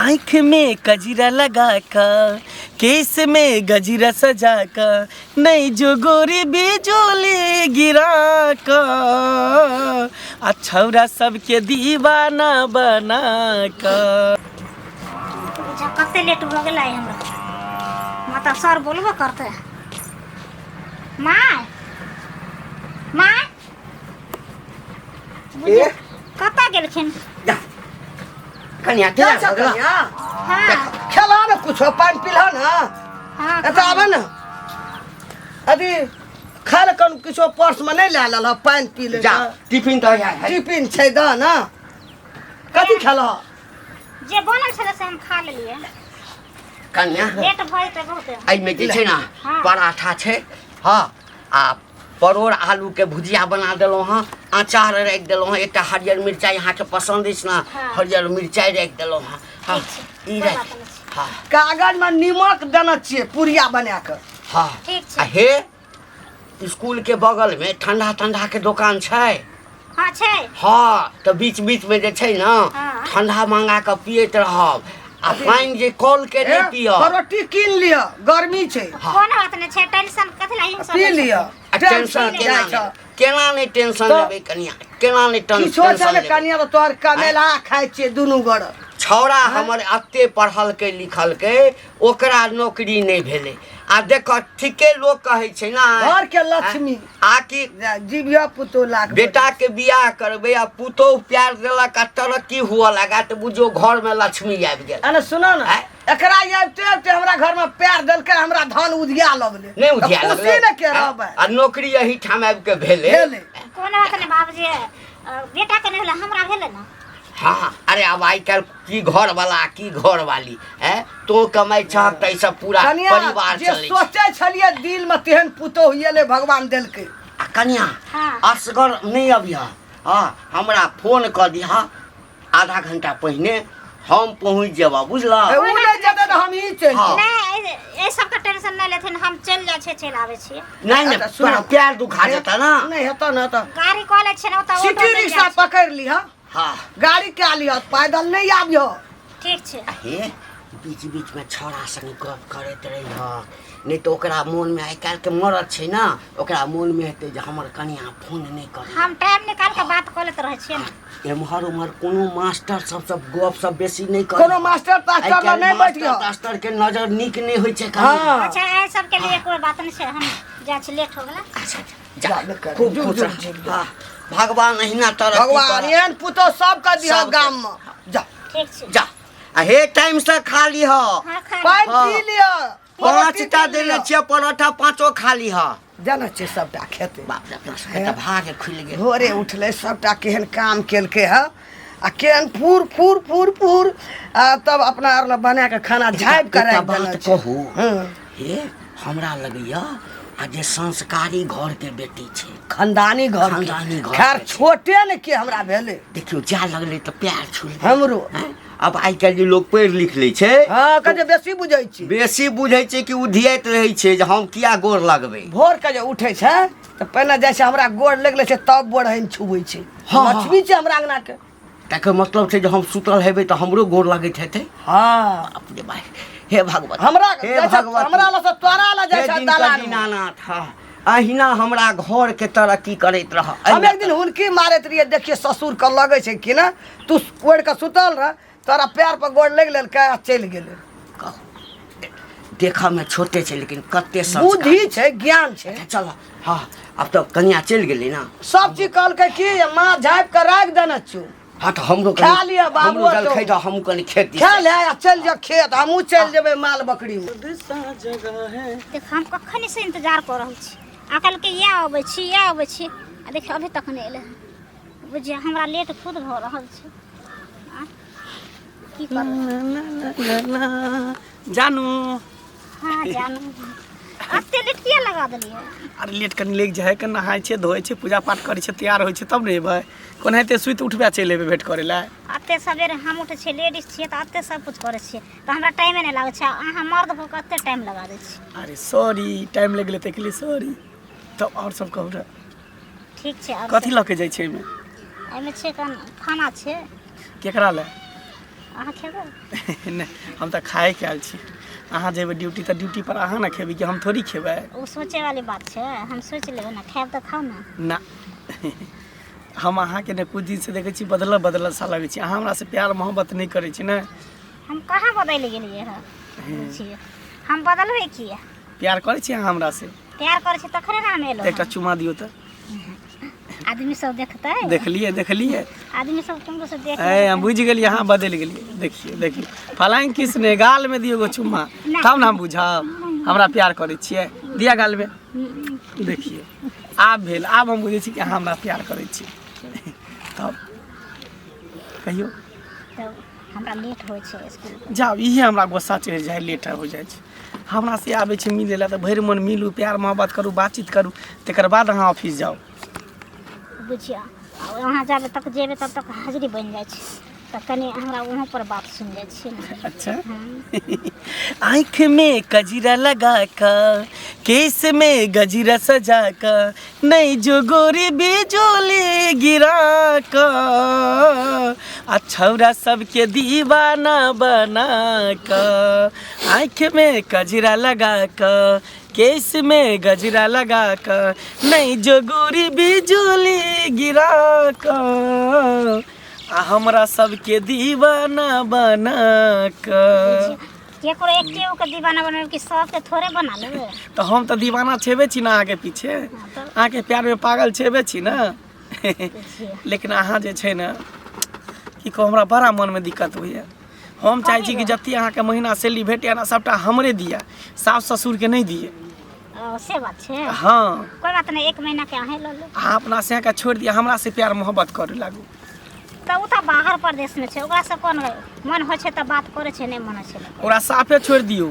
आँख में कजरा लगा का, केस में गजरा सजा का, नहीं जो गोरी बिजोली गिरा का, आ छौरा सबके दीवाना बना का। बुझा कते लेट भऽ गेलै हमरा। माता सर बोलबो करतै। My, my. ए? कतऽ गेलखिन? जा कनिया जा केना भऽ गेलौ? कनिया हाँ। खेला ने कुछो, पानि पीलह ने। हाँ। एतऽ आबे ने, अथी खाय लए कन किछो पर्समे नहि लए लेलह, पानि पी ले। जा, टिफिन तऽ है। टिफिन छै, दऽ ने। कथी खेलह? जे बनल छलै से हम खा लेलियै। कन्या, लेट भऽ जेतै बहुते। एहिमे जे छै ने, हाँ। पराठा छै, हँ, आ परोड़ आलूके भुजिया बना देलहुँ हँ, अचार राखि देलहुँ हँ, एकटा हरियर मिरचाइ अहाँके पसन्द अछि ने? हाँ। हरियर मिरचाइ राखि देलहुँ हँ। हँ। ठीक छै, ई कोइ राखि बात नहि छै। हँ। कागजमे निमक देने छियै पुरिया बना कऽ। हँ। ठीक छै। आ हे, स्कूलके बगलमे ठंडा ठंडाके दोकान छै? हाँ, छै। हँ, तऽ बीच बीचमे जे छै ने, हाँ। ठंडा मंगा कऽ पियैत रहब, आ पानि जे कलके नहि पियब। रोटी कीन लिअ, गर्मी छै। हाँ। कोनो बात नहि छै, टेंशन कथी ला हिंसा। पी लिअ। आ टेंशन केना जाइ नहि छौ। केना नहि टेंशन तऽ- लेबै कनिया, केना नहि किछो छै टेंशन ने लेबै? कनिया, तऽ तोहर कमेला खाइ छियै दुनू गोड़। छौड़ा हमर एते पढ़लकै लिखलकै, ओकरा नौकरी नहि भेलै, आ देख, ठीके लोक कहै छै ने, घर के लक्ष्मी। आ कि जीविया पुतोह लाख। बेटा के बियाह करबै आ पुतोह प्यार देलक आ तरक्की हुअ लगा, तऽ बुझियौ घरमे लक्ष्मी आबि गेल। अने सुनो ने। आँय? एकरा आबिते आबिते हमरा घर में पैर देलकै, हमरा धान उधिया लगलै। नहि उधिया तऽ लगलै? खुशी ने के रहबै? आ नौकरी एहिठाम आबि कऽ भेलै। भेलै। कोनो बात नहि बाबूजी, बेटा के नहि भेलै, हमरा भेलै ने। हाँ, अरे आब आइ काल्हि की घर वाला की घर वाली है, तो कमाइ छहक तऽ एहिसँ पूरा कनिया, परिवार जे चलै छै। सोचै छलियै दिल में तेहन पुतोह एलै, भगवान देलकै। आ कनिया, हाँ। असगर नहि अबिह, हाँ, हमरा फोन कऽ दिह आधा घंटा पहिने, हम पहुँच जेबह, बुझलह? ए, उ नहि जेतै तऽ हम ही चलि हाँ। जेबै। नहि, एहि सबके टेंशन नहि लेथिन, हम चलि जाइ छियै, चलि आबै छियै। नहि नहि। अच्छा, सुनू। तोरा प्यार दुखा जेतह ने। नहि हेतौ ने तऽ गाड़ी कऽ लै छियै ने, ओतऽ ऑटो सिटी मिल रिक्शा जाइ छै। पकड़ि लिह। हाँ। गाड़ी कए लिह, पैदल नहि आबिह। ठीक छै। आ हे, बीच बीचमे छौड़ा संगे गप करैत रहिह, नहि तऽ ओकरा मोनमे, आइ काल्हिके मरद छै ने, ओकरा मोनमे हेतै जे हमर कनिया फोन नहि करै। हम टाइम निकाल के बात कऽ लैत रहै छियै ने। एम्हर उम्हर कोनो मास्टर सबसँ गप सब बेसी नहि कर। कोनो मास्टर तास्टर लग नहि बैठिह। मास्टर के नजर नीक नहि होइ छै कनिया। हाँ। अच्छा, एहि सबके लिए कोइ बात नहि छै, हम जाइ छी, लेट हो गेलै। अच्छा, जा। जा, नहि कर। खूब जुग, खुश जुग, रह। जुग। हाँ, भगवान अहिना तरक्की भगवान करऽ। एहन पुतोह सबके दिह सबके। गाम में। जा। ठीक छै। जा, आ हे, टाइम से खा लीह। हाँ, खा। पानि हाँ। पी लिअ। 5टा देने छियै परोठा, पाँचो खा लीह। जानै छियै सबटा खेतै। बाप रे, अपना सबके तऽ भाग खुलि गेल। भोरे उठलै, सबटा केहन काम केलकै हँ, आ केहन फूर फूर फूर फूर, आ तब अपना आर लए बना कऽ खाना झाँपि कऽ एकटा राखि देने बात छै। कहू? हँ। हे, हमरा लगैया आ जे संस्कारी घर के बेटी छै। खानदानी घर के। खानदानी घर खैर के छै। छोटे ने के हमरा भेलै। देखियौ, जा लगलै तऽ प्यार छुलि गेल। हमरो। हैं? आब आइ काल्हि जे लोक पढ़ि लिख लै छै, हँ, कहै छै बेसी बुझै छी। बेसी बुझै छै कि उधियाइत रहै छै जे हम किया गोर लगबै। भोर के जे उठै छै तऽ पहिने जाइ छै, हमरा गोर लागि लै छै, तब बोरहनि छुबै छै। हँ, हँ। लक्ष्मी छै हमरा अंगना के। तकर मतलब छै जे हम सुतल हेबै तऽ हमरो गोर लगैत हेतै। हँ। बाप रे बाप, हे भगवती, हमरा हे जाइ छै, भगवती, हमरा लग से तोरा लग जाइ हे छै दिनकर दलान मे। दीनानाथ, हँ, अहिना हमरा घर के तरक्की करैत रह। हम एक दिन हुनकी मारैत रहियै, देखिए ससुर के लगै छै कि ने, तू ओढ़ि कऽ सुतल रह, तोरा पैर पर गोड़ लागि लेलकै आ चलि गेलै। कहू, देखऽ मे छोटे छै लेकिन कते संस्कार। बुद्धि छै, ज्ञान छै। अच्छा, चल, हँ, आब तऽ कनिया चलि गेलै ने। सब चीज कहलकै कि माँ झाँपि कऽ राखि देने छियौ। हँ, तऽ हमरो खा लिअ बाबू। हमरो एतौ। जलखै दऽ, हमहूँ कनि खेत दिस। खा ले आ चलि जा खेत, हमहूँ चलि जेबै माल बकरीमे। देख, हम कखन से इंतजार कऽ रहल छी, आ कहलकै इएह अबै छी, इएह अबै छी, आ देखियौ अभी तक नहि एलै हन। बुझियौ हमरा लेट खुद भऽ रहल छै। आ, की करबै? जानू। हाँ जानू, एते लेट किया लगा देलियै? अरे लेट कनि लागि जाइ है, कनि नहाय छै, धोइ छै, पूजा पाठ करै छै, तैयार होइ छै, तब ने एबै। कोनाहिते सुति उठबे चलि एबै भेँट करै लए। एते सवेरे हम उठै छियै, लेडीज छियै तऽ एते सब कुछ करै छियै तऽ हमरा टाइमे नहि लागै छै, आ अहाँ मर्द भऽ कऽ एते टाइम लगा दै छी। अरे सॉरी, टाइम लागि गेलै ताहिके लिए सॉरी। तब आओर सब कहू रऽ। ठीक छै। आओर कथी लऽ के जाइ छै एहिमे? एहिमे छै कन खाना छै। केकरा लए? अहाँ खेबै? नहि, हम तऽ खायके आयल छी। अहाँ जेबै ड्यूटी तऽ ड्यूटी पर अहाँ ने खेबै कि हम थोड़ी खेबै? ओ सोचे वाली बात छै, हम सोचि लेबै ने, खायब तऽ खाउ ने। ना, हम अहाँके ने कुछ दिनसँ देखै छी बदलल बदलल सा लगै छी। अहाँ हमरासँ प्यार मोहब्बत नहि करै छी ने? हम कहाँ बदलि गेलियै हँ? बुझियौ, हम बदलबै किया? प्यार करै छी अहाँ हमरासँ? प्यार करै छी तखने ने हम एलहुँ। एकटा चुमा दियौ तऽ। आदमी सब देखतै। देखलियै, देखलियै। आदमी सब तुमको से देख। ए, हम बुझि गेलियै, अहाँ बदलि गेलियै। देखियौ, देखियौ, फलाइन किसने गालमे दियौ एगो चुम्मा, तब ने हम बुझब हमरा प्यार करै छियै। दिया गालमे। देखियौ, आब भेल, आब हम बुझै छी कि अहाँ हमरा प्यार करै छी। तब कहियौ। तब हमरा लेट होइ छै स्कूल। जाउ, इहे हमरा गुस्सा चढ़ि जाइ, लेट हो जाइ छै। हमरा से आबै छै मिलै लए तऽ भरि मन मिलू, प्यार मोहब्बत करू, बातचीत करू, तकर बाद अहाँ ऑफिस जाउ। बुझियौ, वहाँ जाबे तक जेबै तब तक हाजिरी बनि जाइ छै, तऽ कनि हमरा वहाँ पर बात सुनि जाइ छियै ने। अच्छा। आँख में कजरा लगा का, केस में गजरा सजा का, नहीं जो गोरी बिजोली गिरा का, आ छौरा सबके दीवाना बना का। आँख में कजरा लगा का, केस में गजरा लगा का, नहीं जो गोरी बिजोली गिरा का, आ हमरा सबके दीवाना बना का। केकरो एके के दीवाना बनेबै कि सबके थोड़े बना लेबै? तऽ हम तऽ दीवाना छेबे छी ने अहाँके पीछे। अहाँके प्यारमे पागल छेबे छी ने। लेकिन अहाँ जे छै ने, की कहू, हमरा बड़ा मनमे दिक्कत होइए। हम चाहै छी कि जते अहाँके महीना सैलरी भेटैए ने, सभटा हमरे दिअ, सास ससुरके नहि दिअ। ओ, से बात छै? हँ। कोइ बात नहि, एक महीना के अहें लऽ लू। अहाँ अपना सएहके छोड़ि दिअ, हमरा से प्यार मोहब्बत करू लागू। तऽ ओ तऽ बाहर परदेशमे छै, ओकरा से कोन मन होइ छै तऽ बात करै छै, नहि मन होइ छै नहि। ओकरा साफे छोड़ि दियौ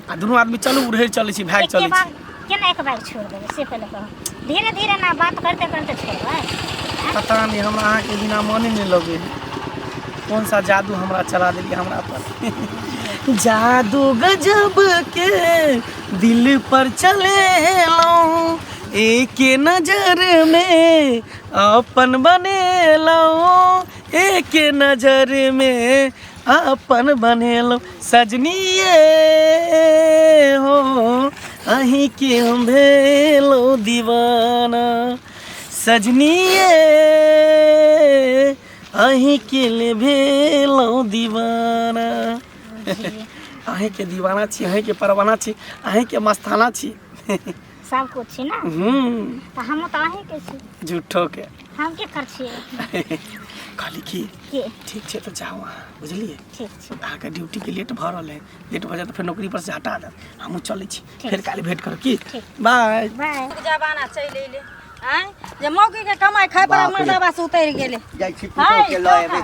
आ दुनू आदमी चलू, उड़ै चलै छी, भागि एके चलै बार छी। केना एक बार छोड़ि देबै से पहिले कहू। धीरे धीरे ने बात करते करते छोड़बै। पता नहि, हमरा अहाँके बिना मने नहि लगै है। कोन सा जादू हमरा चला देलियै हमरा पर? जादू गजब के दिल पर चलेलहुँ, एक नजर में अपन बनेलहुँ, एक नजर में अपन बनेलहुँ। सजनिए हो, अहीं के हम भेलहुँ दीवाना। सजनिए, अहीं के ले भेलहुँ दीवाना। अहींके दीवाना छी, अहींके परवाना छी, अहींके मस्ताना छी। सब कुछ छी ने। तऽ हमहूँ तऽ अहींके छी। झूठो के। हम के कर छियै? कहली की। के? ठीक छै, तऽ जाउ अहाँ, बुझलियै? ठीक छै। अहाँके ड्यूटीके लेट भऽ रहल है, लेट भऽ जायत तऽ फेर नौकरी पर से हटा देत। हमहूँ चलै छी। ठीक। फेर काल्हि भेंट करब की? ठीक। बाय। बाय। जमाना चलि अयलै आँय जे मौगीके कमाइ खाइ पर बाप रे। मर्दाबा से उतरि गेलै। जाइ छी पुतोहके लऽ एबै।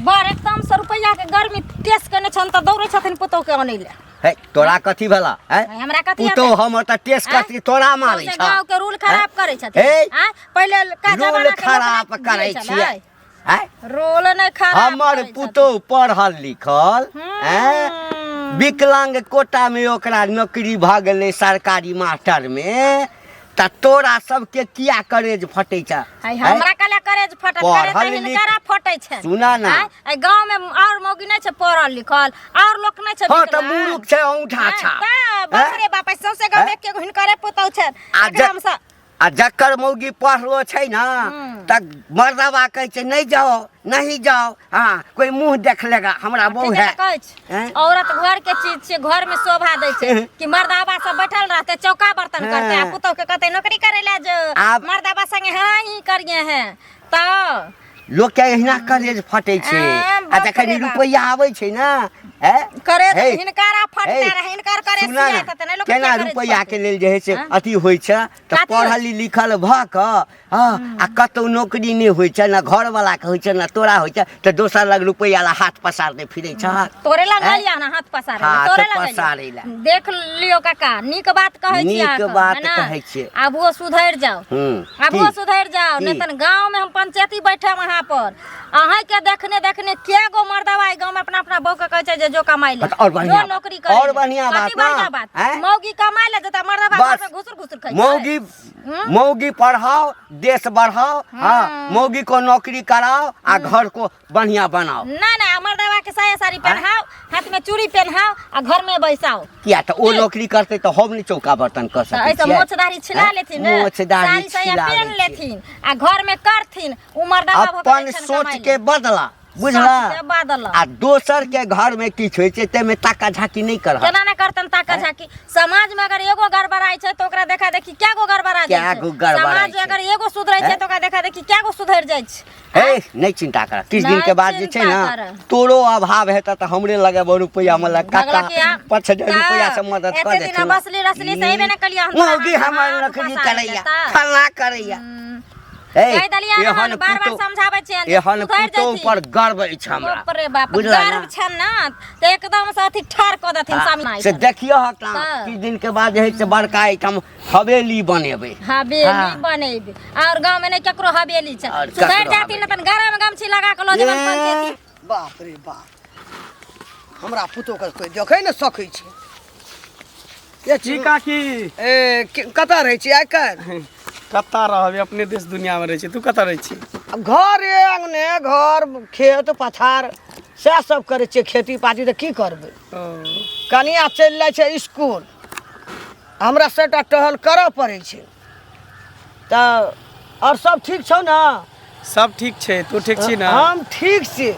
बड़ एकदम से रुपैआ के गर्मी टेस केने छनि तऽ दौड़ै छथिन पुतोह के अनै लए। हे, तोरा कथी भेला हैं? हमरा कथी हेतै? पुतोह हमर तऽ टेस आँय? कथी तोरा मारै सौंसे छ? गाँव के रूल खराब करै छथिन। हे? आँय? पहिले का रूल जमाना के लोक खराब नहि करै बुझै छियै छलै। आँय? रोल नहि खराब हमर करै छथिन। पुतोह पढ़ल लिखल ऐं विकलांग कोटा में ओकरा नौकरी भऽ गेलै सरकारी मास्टर में, तऽ तोरा सबके किया करेज फटै छ? है, हमरा कला करेज फटत? पढ़ल करे तऽ हिनकरा फटै छै। सुना ना। आँय? एहि गाँव में और मौगी नहि छै पढ़ल लिखल? और लोक नहि छै हँ, तऽ विकलांग? मुरुख छै, औंठा आँय, छाप। तऽ बाप रे बाप, एहि सौंसे गाँव में एके गो हिनकरे पुतहु छै। आ एकदम से आ जकर मौगी पढ़लो छै ने, तऽ मर्दबा कहै छै नहीं जाओ, नहीं जाओ, हाँ, कोई मुंह देख लेगा हमरा बहू ठीके है। तऽ कहै छै। हैं? औरत घर के चीज छै, घर में शोभा दै छै कि मर्दाबा सब बैठल रहते, चौका बर्तन करते आ पुतहु के कहते नौकरी करे ला जो मर्दाबा संगे हाँ ही करिए हैं तऽ लोक के एहिना करेज फटै छै। आ, आ बाप जखन रे बाप। रुपैआ आबै छै ने, हैं? करे हे, हिनकारा फटते हे, रहे, हिनकर करे सुना सियाइत ने, हेतै ने, लोक केना किया करेज रुपैआ फटतै? के लेल जे है से हँ? अथी होइ छै तऽ कथी होइ पढ़ल लिखल भऽ कऽ, हँ, आ कतहु नौकरी नहि होइ छै ने, घरवला के होइ छै ने तोरा होइ छै, तऽ दोसर लग रुपैआ ला हाथ पसारने फिरै छ। तोरे लग हैं? एलियै ना हाथ पसारे लए, हाथ तोरे लग पसारै एलियै। लए। देख लियौ काका, नीक बात कहै छी नीक अहाँके, बात है ना? कहै छियै। आब ओ सुधरि जाउ। आब ओ की? सुधरि जाउ। की? नहि तऽ गाँव में हम पंचायती बैठब अहाँ पर। अहाँ के देखने देखने के गो मर्दवा एहि गाँव में अपना अपना बहू के कहै छै जे जो कमाइ ले, और जो बढ़िया बात। नौकरी करे और ले। बढ़िया कथी बात ना? बढ़िया बात? हैं? मौगी कमाइ ले जेतै, मर्दवा बस। घर में घुसुर घुसुर खाइ छै। मौगी मौगी पढ़ाओ देश बढ़ाओ। हाँ, मौगी को नौकरी कराओ आ घर को बढ़िया बनाओ। ना ना, मर्दवा के साया साड़ी पहनाओ, हाथ में चूड़ी पहनाओ आ घर में बैसाओ। किया तऽ ओ नौकरी करतै तऽ हम नहि चौका बर्तन कऽ तऽ सकै ऐसे छियै? मोछ दाढ़ी छिला हैं? लेथिन ने, मोछ दाढ़ी साड़ी साया छिला पहन लै छियै। लेथिन आ घर में करथिन। उ मर्दवा भऽ अपन के छनि सोच कमाइ के ले। बदला, बुझला? सोच के बदला। आ दोसर के घर में किछु होइ छै ताहिमे ताका झाकी नहि करह। केना नहि करतन ताका झाकी? समाज में अगर एगो गड़बड़ाइ छै तऽ ओकरा देखा देखी क्या गो गड़बड़ा जाइ क्या छै। गो गड़बड़ाइ समाज छै? अगर एगो सुधरै छै हैं? तऽ ओकरा देखा देखी क्या गो सुधरि जाइ छै। हे, नहि चिंता कर, किछु दिन के नहि बाद जे छै चिंता ने करऽ। तोरो अभाव हेतऽ तऽ हमरे लगेबो रुपैआ, मतलब काका भगला के आ- 5000 रुपैआ से मदद कऽ एते देथिन। दिना बसली रसली से अयबे नहि कलियै हम तोरा मौगी हाथ- हमर हाथ नौकरी पसारि करैया, लेता। फल्लाँ करैया। हे, कहि देलियै हन, एहन बार बार पुतोह- समझाबै छियनि जे एहन सुधरि पुतोह जेथिन। पर गर्व अछि हमरा। बाप रे बाप, बुझला ना? गर्व छनि ने तऽ एकदम से अथी ठाढ़ कऽ देथिन हाँ, सामने। से देखियो हक ना, तऽ। किछु दिन के बाद जे है से बड़का एहिठाम हवेली बनेबै। हवेली हाँ। बनेबै और गाँव में नहि केकरो हवेली छै। और सुधरि ककरो जाथिन ने तन गरम गमछी लगा कऽ लऽ जेबनि पंचायती। बाप रे बाप, हमरा पुतोहके कोइ देखै ने सकै छै। ये की काकी? ए, कतऽ रहै छी आइ काल्हि? कतऽ रहबै, अपने देश दुनिया में रहै छी। तू कतऽ रहै छी? आब घर अङ्गने घर खेत पथार सएह सब करै छियै, खेती पाती तऽ की करबै। ओ। कनिया चलि जाइ छै इसकुल, हमरा सबटा टहल करऽ पड़ै छै। तऽ आओर सब ठीक छौ ने? सब ठीक छै, तू ठीक छी ने? हम ठीक छी।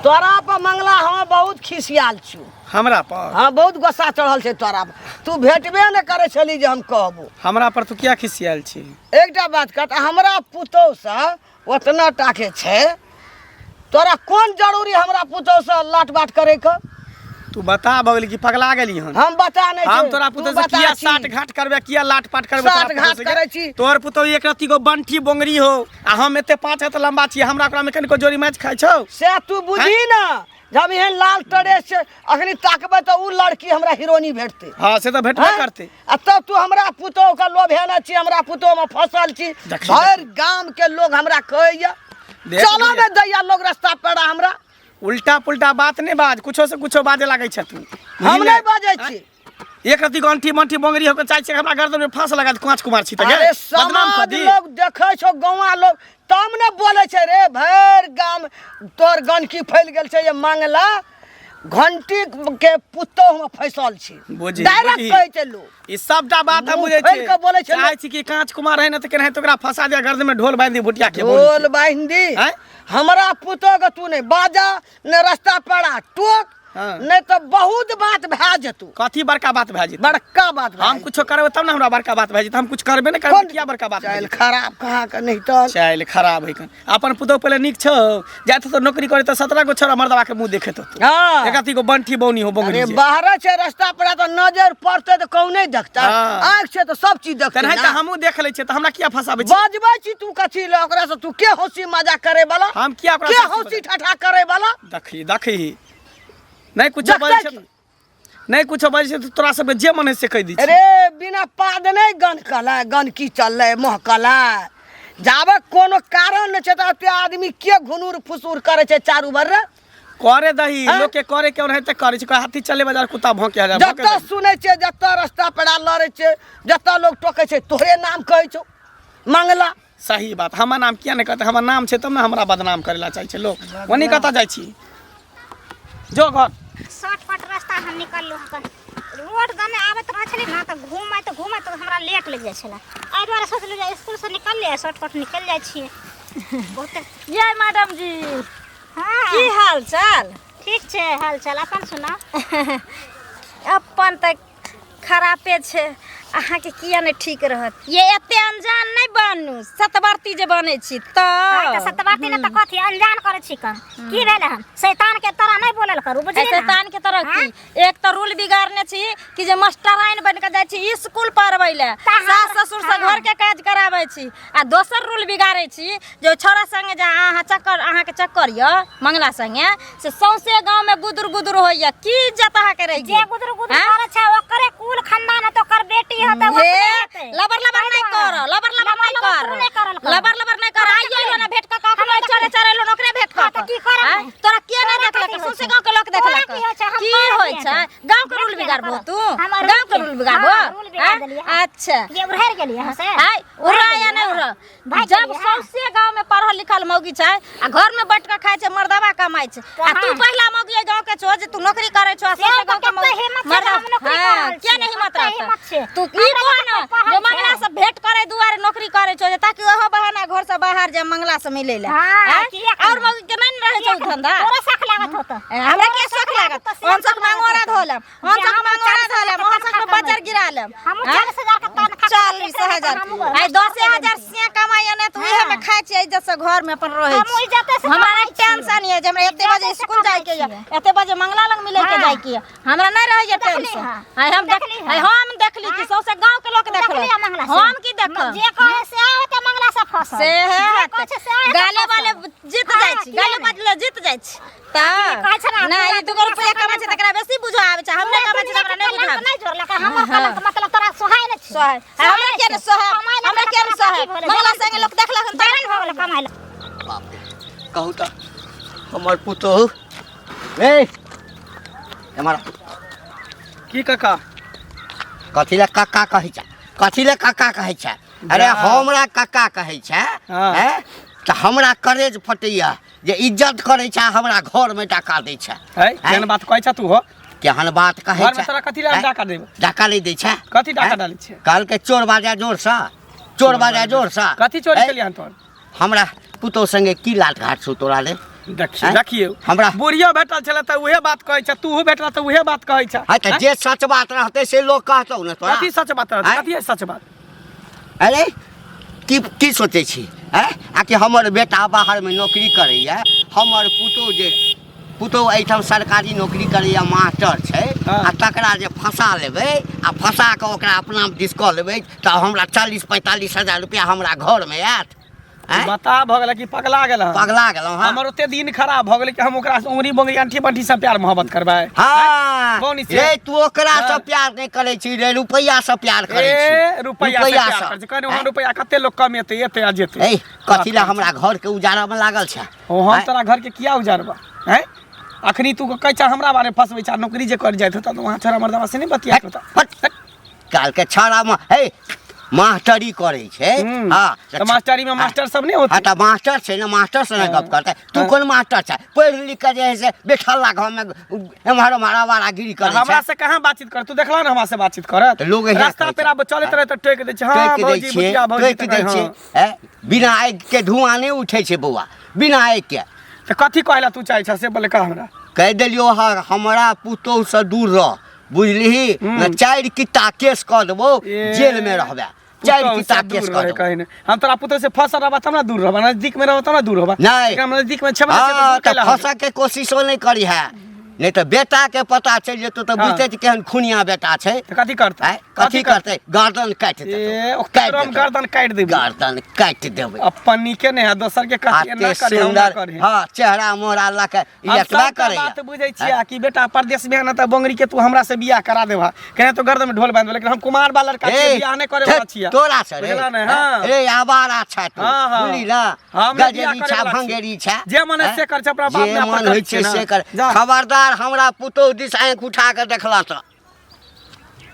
तोरा पर मंगला हम बहुत खिसियाल छी। हमरा पर? हाँ, बहुत गुस्सा चढ़ल छै तोरा पर। तू भेटबे ने करै छली जे हम कहबो। हमरा पर तू किया खिसियाल छी? एकटा बात कह, हमरा पुतोहसँ ओतना टाके छै, तोरा कोन जरूरी हमरा पुतोहसँ लाट बाट करैके? तू बता भऽ गेली कि पगला गेली हन? हम बता नहि हम छी, तोरा तू पुतोह से बता किया छी। साठ घाट करबे, किया लाट पाट करबे? साठ तोरा घाट पुतोह से करै छी। तोहर पुतोह एक रत्ती गो बंठी बोंगरी हो आ हम एते 5 हाथ लंबा छी, हमरा ओकरा में कनिको जोड़ी मैच खाइ छौ? से तू बुझी ना, जब एहन लाल टरेस छै, अखनी ताकबै तऽ उ लड़की हमरा हीरोनी भेटतै। हाँ, से तऽ भेटबे हैं? करतै। आ तब तू हमरा पुतोह के लोभेने छी, हमरा पुतोह में फसल छी। देखी, भरि गाम के लोग हमरा कहैया, देख चलऽ लिअ। ने दैया लोग रास्ता पेड़ा हमरा। उल्टा पुल्टा बात नहि बाज, कुछो से कुछो बाजे लागै छै तू। हम नहि बाजै छी। एक रत्ती अंठी मंठी बोंगरी होके चाहै छै हमरा गर्दन में फांस लगा दे, कांच कुमार छी तऽ अरे गे, बदनाम कऽ समाज दी। लोग देखै छौ, गौआ लोग तब ने बोलै छै रे, भरि गाम तोहर गंदगी फैल गेल छै जे मांगला घंटी के पुतोह में फैसल छी। बुझी, डायरेक्ट बुझी। कहै छै लोग। ई सबटा बात हम मुँह बुझै खोलि छियै। कऽ बोलै छै चाहै लोक। छी कि कांच कुमार है ने तऽ केनाहितो ओकरा फंसा दिया, गर्दन में ढोल बांधि दी भुटिया के बोली ढोल के। बान्हि दी। आँय? हमरा पुतोह के तू नहि बाजा, ने रास्ता पेड़ा टोक, हाँ। नहि तऽ बहुत बात भए जेतौ। कथी बड़का बात भए जेतै? बड़का बात भए हम जेतौ। कुछो करबै तब ने हमरा बड़का बात भए जेतै। हम कुछ करबे नहि करबै, कोन किया बड़का बात भए चालि जेतै? खराब कहाँ के नहि तऽ चालि खराब है कन। अपन पुतोह पहिले नीक छौ, जाइत तो नौकरी करे तऽ 17 गो छोरा मर्दवा के मुंह देखेत होतौ। हाँ। एक अथी गो बंठी बौनी हो बंगरी अरे जे। बाहर छै रास्ता पर तऽ नजर पड़तै तऽ कहूँ नहि देखतै, हाँ। आँखि छै तऽ सब चीज देखतै तेनाहि तऽ ना। हमहूँ देख लै छियै, तऽ हमरा किया फंसाबै छी? बजबै छी तू कथी लए ओकरा से? तू के हंसी मजाक करे वाला? हम किया ओकरा के से हंसी हंसी मजाक? ठठा करे वाला? देखी देखी, नहि कुछो देखतै बजै छै की? नहि कुछो बजै छै तऽ तोरा सबके जे मन है से कहि दै छी। अरे बिना पाद नहि गन कलै, गन की चललै महकलै, जाबे कोनो कारण नहि छै तऽ एते आदमी के घुनुर फुसुर करै छै चारू भर रे? करे दही हैं? लोग के करे के ओनाहिते करे छै। कोई हाथी चले बाजार कुत्ता भौंके हजार भौंके जतऽ दही। सुनै छियै, जतऽ रस्ता पेड़ा लड़ै छै, जतऽ लोग टोकै छै, तोहरे नाम कहै छौ मंगला। सही बात, हमर नाम किया नहि कहतै? हमर नाम छै तब ने हमरा बदनाम करै ला चाहै छै लोग। ओनी कतऽ जाइ छी? जो घर। शॉर्टकट रास्ता हम निकललहुँ हँ। रोड दने आबैत रहै छलै ने तऽ घूमैत घूमैत हमरा लेट लागि जाइ छलै। एहि दुआरे सोचलहुँ जे इसकुलसँ निकललियै, शॉर्टकट निकलि जाइ छियै बहुते। ये मैडम जी। हाँ। की हाल चाल? ठीक छै हाल चाल, अपन सुनाउ। अपन तऽ खरापे छै, अहाँके किया नहि ठीक रहत? ये एते अनजान नहि बनू, सतवर्ती जे बनै छी हाँ, तऽ तऽ सतवर्ती ने तऽ कथी अनजान करै छी कन? की भेल हन? शैतान के तरह नहि बोलल करू, बुझलियै ने? शैतान के तरह की? एक तऽ रूल बिगाड़ने छी कि जे मास्टराइन बनि कऽ जाइ छी स्कूल पढ़बै लए, तऽ सास ससुर से हाँ। घर के काज कराबै छी, आ दोसर रूल बिगाड़ै छी जे ओहि छौड़ा संगे जे अहाँ चक्कर, अहाँके चक्कर यऽ मंगला संगे, से सौंसे गाँव में गुदुर गुदुर होइया। की इज्जत अहाँके रहि जे गेल? गुदुर गुदुर आँय? करै छै ओकरे कुल खानदान होतै, ओकर बेटी होतै, ओ हे, अपने हेतै। लबर लबर ताहि नहि दुआरे। कर, लबर लबर लबर नहि लबर कर, तू नहि करल कर। लबर लबर नहि कर। हमरा आइयो देखले। एलो ना भेट कऽ, कखनो हमरा चरे देखले। चरे एलो ना ओकरे भेट हाँ, कऽ तऽ की करब? आँय? तोरा के नहि तोरा देखलक? कथी होइ सौंसे छै? गाँव के लोक देखलक तोरा की होइ छै? हम की पढ़ल होइ छियै छै तऽ। गाँव के रूल देखलियै बिगाड़बो पढ़ल। तू हमर गाँव के रूल रूल के- बिगाड़बो हाँ, रूल बिगाड़ आँय? देलियै हँ। अच्छा ये उड़हर गेलियै हँ से आय उड़ा या नहि उड़ा भागि जब गेलियै हँ। सौंसे गाँव में पढ़ल लिखल मौगी छै आ घर में बैठ के खाय छै मर्दवा कमाइ छै आ तू हाँ। पहिला मौगी एहि गाँव के छो जे तू नौकरी करै छो आ से सौंसे तऽ गाँव के कते मौगी हिम्मत छै जे मर्दवा हम नौकरी कऽ हाँ, रहल किया छी? नहि हिम्मत कते रहतै हिम्मत छै? तू ई हमरा कह कते ने पढ़ल जे छै? मंगला से भेंट करै दुआरे नौकरी करै छो जे ताकि ओहो बहाना घर से बाहर जे मंगला से मिलै ले हाँ, आँय? किया और मौगी के नहि ने रहै छौ उ धंधा तोरा शख लागत होतौ ए, हमरा के शौक लागत ओहन शौक मांगोरा धो लेम ओहन जे शौक हम मांगोरा 40 धो लेम ओहन शौक में तनखा बजर गिरा लेम हमहूँ आँय? 40,000 के तनखा 40,000 आइ 10,000 से कमाइए ने तऽ उहे में खाइ छियै इज्जत से घर में अपन रहै हमहूँ छी इज्जते से हमरा कमाइ नहि टेंशन ये जे हमरा एते बजे इज्जते से स्कूल जाय के कमाइ ये छियै। एते बजे मंगला लग मिले के हाँ। जाय के ये हमरा नहि रहैये देखली टेंशन हाँ। आइ हम देख देखली हाँ। आइ हम देखली कि सौंसे गांव के लोक देखली हाँ मंगला देखलक से। हम की देखब जे कहै से हेतै मंगला से फसल से जे है कहै छै से हेतै गाले वाले फसल। जीत हाँ, जाइ छी किया गाले नहि? वाले जीत जाइ छी तऽ कहै छै ने, नहि ई पूरा दूगो दुनिया रुपैआ से कमाइ छै तकरा बेसी बुझऽ आबै छै हम नहि कमाइ छी तऽ हमरा नहि बुझऽ कलंक आबै नहि जोड़लक हमर कलंक मतलब तोरा सोहाय नहि छै सोहाय हमरा किया नहि सोहाय कमाइ लए हमरा किया नहि तोरा सोहाय की भेलै? मंगला संगे लोक देखलक हन जलन भऽ गेलै कमाइ लए बाप रे कहू तऽ हमर पुतोहु ए एम्हर आ। की काका कथी लए कक्का कहै छै कथी लए कक्का कहै छै अरे जा। हमरा कक्का कहै छै हाँ। हैं तऽ हमरा करेज फटैया जे इज्जत करै छै हमरा घरमे डाका दै छै है केहन बात कहै छ तू हो केहन बात कहै घरमे छै तोरा कथी लए हैं? डाका देब डाका नहि दै छै कथी डाका हैं? डालै छियै? कहलकै चोर बाजा जोरसँ चोर बाजा जोरसँ कथी चोरी हैं? केलियै हन तोहर हमरा पुतोह संगे की लाट घाट छौ तोरा ले देखियौ हैं? देखियौ हमरा बुढ़ियो भेटल छलै तऽ उहे बात कहै छ तूहू भेटल तऽ उहे बात कहै छ है तऽ जे सच बात रहतै से लोक कहतौ ने तोरा कथी सच बात रहतै हैं? कथी है सच बात अरे की की सोचै छी आँय आ कि हमर बेटा बाहरमे नौकरी करैए हमर पुतोह जे पुतोह एहिठाम सरकारी नौकरी करैए मास्टर छै हँ। आ तकरा जे फँसा लेबै आ फँसा कऽ ओकरा अपना दिस कऽ लेबै तऽ हमरा 40-45 हजार रुपया हमरा घरमे आयत आँय बता भऽ गेलै कि पगला गेल हन? पगला गेलहुँ हँ हमर ओते दिन खराब भऽ गेलै कि हम ओकरा से उंगरी बोंगरी अंठी बंठी से प्यार मोहब्बत करबै हँ कौन छै? रे तू ओकरा से हँ। प्यार नहि करै छी रे रुपैआ से प्यार करै छी ए रुपैआ से प्यार करै छी कहने आँय? वहाँ रुपैआ कते लोक कमेतै एतै आ जेतै ए कथी लए हमरा घर के उजाड़ा में लागल छै ओ हम आँय? तोरा घर के किया उजारबा हैं अखनी तू कहै छ हमरा बारे फंसबै छ नौकरी जे कर जाइत होता तऽ वहाँ छोरा मर्दवा से नहीं बतियात होता हट काल के छाड़ा में हे मास्टरी करै छै हँ तऽ मास्टरी में मास्टर सब नहीं होते हाँ तऽ मास्टर छै ने मास्टर से ने गप करतै तू हाँ। कोन मास्टर छै पढ़ि लिख कऽ जे है से बैठल घर में एम्हर ओम्हर आवारागिरी करै छै हमरा से कहाँ बातचीत कर तू देखला ना हमरा से बातचीत करत तऽ लोग एहिना रास्ता कहै पेरा छै। चलैत रहे तऽ टोकि दै छै हाँ टोकि दै भौजी छियै भुतिया भौजी टोकि तऽ दै कहै, छियै हाँ। हैं बिना आगि के धुआँ नहि उठै छै बौआ बिना आगि के तऽ कथी कहै ला तू चाहै छ से बोले कह हमरा कहि देलियौ हँ हमरा पुतोहुसँ दूर रह बुझलिही ने चारि कित्ता केस कऽ देबौ ए, जेलमे रहबे चारि पुतोहु कित्ता से दूर केस कऽ रहे देबौ कहीं नहीं हम तोरा पुतोहु से फंसल रहबा तब ना दूर रहबा नजदीक में रहबा तब ना दूर रहबा नहीं। एकरा नजदीक में छेबे नहीं छै तऽ हँ दूर तऽ कैला होबै? फंसऽ के कोशिशो नहि करी है नहि तऽ बेटाके पता चलि जेतौ तऽ हँ। बुझते छी केहन खुनिया बेटा छै तऽ कथी करतै आँय, कथी करतै गर्दन काटि ए देतौ ओकरो काटि हम देतौ गर्दन काटि देबै गर्दन काटि देबै अपन नीके नहि है दोसर के कथी एना अते करे ओना सुन्दर करे हँ चेहरा मोहरा लऽ के ई हम एतबा सबटा करैया बात बुझै छियै कि बेटा परदेश में है ना तऽ बोंगरी के तू हमरा से बियाह करा देबा केना तो गर्दन में ढोल बांध लेकिन हम कुमार वाला लड़का छियै ए, बियाह नहि करे वाला धत, छियै तोरा से रे बुझला ने हाँ रे आवारा छै तू हाँ, हाँ। बुझली ना हम नहि बियाह गजेरी करे छा वाला छी। भंगेरी छा जे मन है से कर छै, अपना बाप जे माय पर मन करै होइ छियै छै ना। से कर जा। खबरदार हमरा पुतोह दिस आँखि उठा के देखला तऽ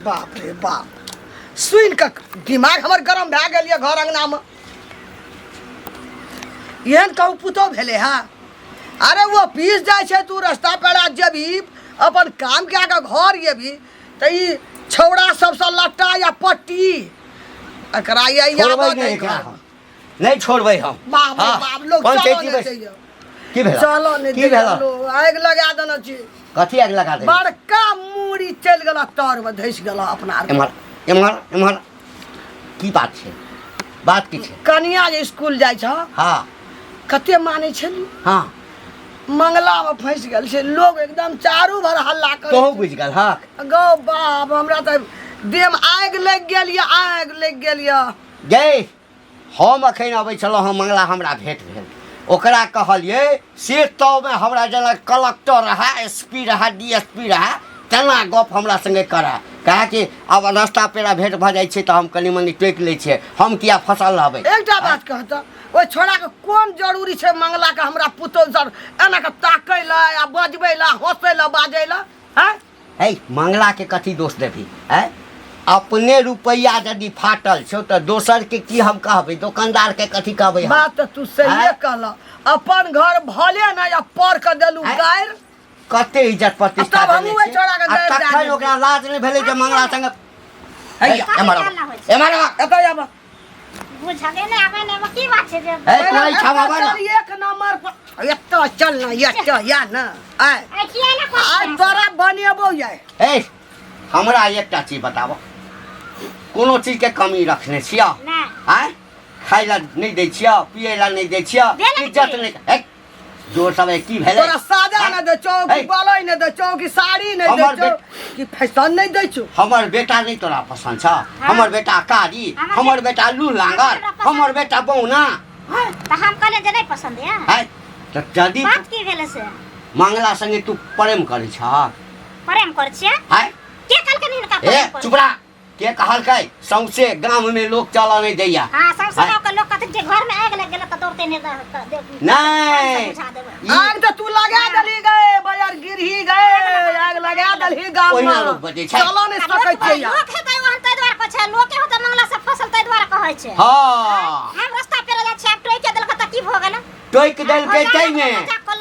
बाप रे बाप सुनि कऽ दिमाग हमर गरम भए गेल यऽ घर अङ्गनामे एहन कहू पुतोह भेलै हँ अरे ओ पीस जाइ छै तू रस्ता पेड़ा जेबही अपन काम कए कऽ घर एबही तऽ ई छौड़ा सबसँ लट्टा या पट्टी एकरा ये छोड़बै आबऽ नहि नहि एकरा हम नहि छोड़बै हम बाप रे हाँ, बाप लोग पंचायती चलो नहि बैस- चाहिए की भेल चलो नहि की दैया भेल लोग आगि लगा देने छी कथी आगि लगा दे बड़का मूड़ी चलि गेल तरमे धसि गेल अपना आरके। एम्हर एम्हर एम्हर की बात छै बात की छै कनिया जे स्कूल जाइ छ हाँ कते मानै छली हाँ मंगलामे फँसि गेल छै लोग एकदम चारू भर हल्ला कर तोहू बुझि गेल हक गौ बाप हमरा तऽ देहमे आगि लागि गेल यऽ आगि लागि गेल यऽ गै हम अखन अबै छलहुँ हँ मंगला हमरा भेंट भेल ओकरा कहलियै से तबमे हमरा जेना कलक्टर रहए एस पी रहए डी एस पी रहए तेना गप हमरा संगे करा काहे कि आब रास्ता पेड़ा भेंट भऽ जाइ छै तऽ हम कनि मनि टोकि लै छियै हम किया फसल रहबै एकटा बात कहत ओहि छोड़ाके कोन जरूरी छै मंगलाके हमरा पुतोह सर एना के ताकै लए आ बजबै लए हँसै लए बाजै लए आँय है मंगलाके कथी दोष देबही आँय अपने रुपैआ यदि फाटल छौ तऽ दोसरके की हम कहबै दोकानदारके कथी कहबै हम? बात तऽ तू सहिए आँय? कहल अपन घर भले ने या पर के देलू आँय? गारि कते इज्जत प्रतिष्ठा तब हमहूँ देने ओहि छियै। छौड़ाके आ गारि दए तखन देलियै। ओकरा लाज नहि भेलै जे मंगला संगे हैया, है, एम्हर आबऽ, गाल ना होइ छै। एम्हर आबऽ। एतऽ आबऽ बुझगे नहि आबै नहि की बात छै जे है, तोरा इच्छा बाबा ना। चल एक नंबर पर एतऽ चल ना एतऽ या ना आय आइ किया ने आइ तोरा बनेबौ याय ए हमरा एकटा चीज बताबऽ कोनो चीजके कमी रखने छियऽ नहि। आँय खाय लए नहि दै छियऽ पियै लए नहि दै छियऽ देलक इज्जत की? नहि हे जोर सब की भेलै तोरा साजा नहि दै छौ कि है। बलई नहि दै छौ कि साड़ी नहि दै हमर छौ कि फैशन नहि दै छौ हमर बेटा नहि तोरा पसन्द छ हमर बेटा कारी हमर हमर बेटा लू लांगर हमरा पसन्द- हमर बेटा बौना तऽ हम कहलियै जे नहि पसन्द यऽ है तऽ यदि बात की भेलै से मंगला संगे तू प्रेम करै छह प्रेम करै छियै है के कहलखिन हिनका ए प्रेम करै चुप रह के कहलकै सौंसे गाम में लोग चलऽ नहि दैया हाँ सौंसे आँय? गाँव के लोग कहथिन जे घर में आगि लागि गेल तऽ दौड़ते नहि नहि। बुझा देबै ई आग तऽ तू लगा देलही गए बजार गिरही गए आग लगा देलही गाम ओहिना में लोक बजै छै। चलऽ नहि आ सकै लोक छियै यार। लोक हेतै ओहन ताहि दुआरे कहै छै लोके होतै मंगला से फसल ताहि दुआरे कहै छै हँ हम रास्ता पेरा जाइ छियै आब टोकि देलकै तऽ की भऽ गेलै टोकि देलकै ताहिमे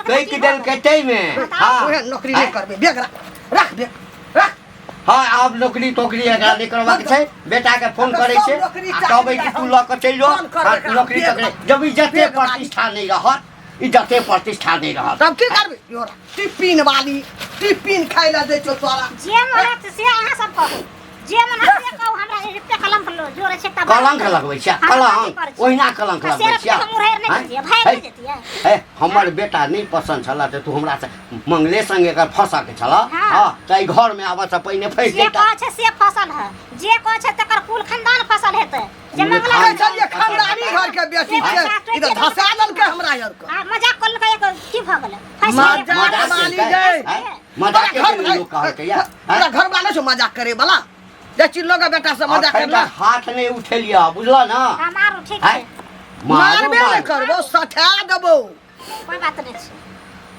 टोकि देलकै ताहिमे हँ ओहे नौकरी नहि करबै बेग राख राख बेग राख हँ आब नौकरी तोकरी एकरा नहि करबाक छै बेटाके फोन करै छै नौकरी आ कहबै कि तू लऽ कऽ चलि जो फोन करबै हँ, नौकरी बेग तोकरी जब इज्जते बेग प्रतिष्ठा नहि रहत इज्जते प्रतिष्ठा नहि रहत तब की करबै योरा टिफिन वाली टिफिन खाइ लए दै छौ तोरा जे मन हैत से अहाँ सब कहू जे मन हैत से कहू हमरा एते कलंक जोड़ै छै तब कलंक लगबै छै कलंक ओहिना कलंक लगबै छै मुरहरि नहि आँय? देतियै भागि है? नहि देतियै हे हमर बेटा नहि पसन्द छल तऽ तू हमरा से मंगले संगे एकर फंसऽ के छल हाँ। हँ तऽ एहि घरमे आबऽ से पहिने फँसि जे जैता कहै छै से फसल है जे कहै छै तकर कुल खानदान फसल हेतै जे कुल मंगला कहै खानदान छलियै खानदानी घर के बेटी छै ई तऽ धसा देलकै हमरा यार के आ मजाक कऽ लेलकै एक की भऽ गेलै फँसि मजाक गेलै। मजाक वाली केलकै, गई। आँय? मजाक तोरा घर केलकै लोक कहलकै या तोरा घर वाला छौ मजाक करे वाला जे चिल्लो के बेटा से मजाक अखन करला तक हाथ नहि उठेलियै बुझल ने हाँ, मारू ठीक आँय? छै मारू मारबे नहि मारू। करबो सठा देबो कोई बात नहि छै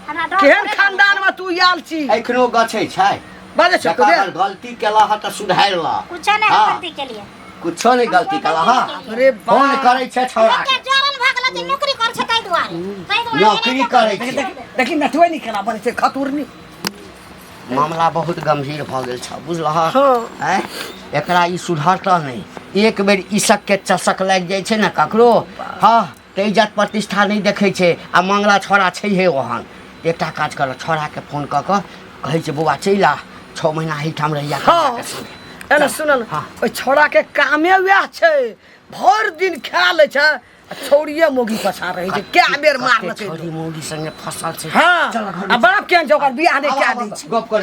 हमरा डर केहन थोड़े खानदान में तू आयल छी एखनो गछै छै बाजै छौ जकर अगर गलती केला ह तऽ सुधारि ल कुछो नहि हाँ। गलती के लिए कुछो नहि गलती केला ह अरे फोन बाप करै छै छौड़ा लोकके जरल भऽ गेल जे नौकरी करै छै ताहि दुआरे ताहि दुआरे नौकरी करै छै देखी नटुए नहीं केना बनै छै खतुरनी मामला बहुत गंभीर भऽ गेल छ बुझलह हँ। आँय एकरा ई सुधरतह नहि एक बेर ईसकके चसक लागि जाइ छै ने ककरो हँ तऽ इज्जत प्रतिष्ठा नहि देखै छै आ मंगला छौड़ा छैहे ओहन एकटा काज कर छौड़ाके फोन कऽ कऽ कहै छै बौआ चलि आ 6 महीना एहिठाम रहिया हँ एना सुन ने हँ। ओहि छौड़ाके कामे वएह छै भरि दिन खा लै छै आ छौड़िए मौगी पछा रहै छै कए बेर मारलकै छोरी मौगी संगे फसल छै हँ चल घर आ बाप केहन छै ओकर बियाह नहि कए दै छै गप करै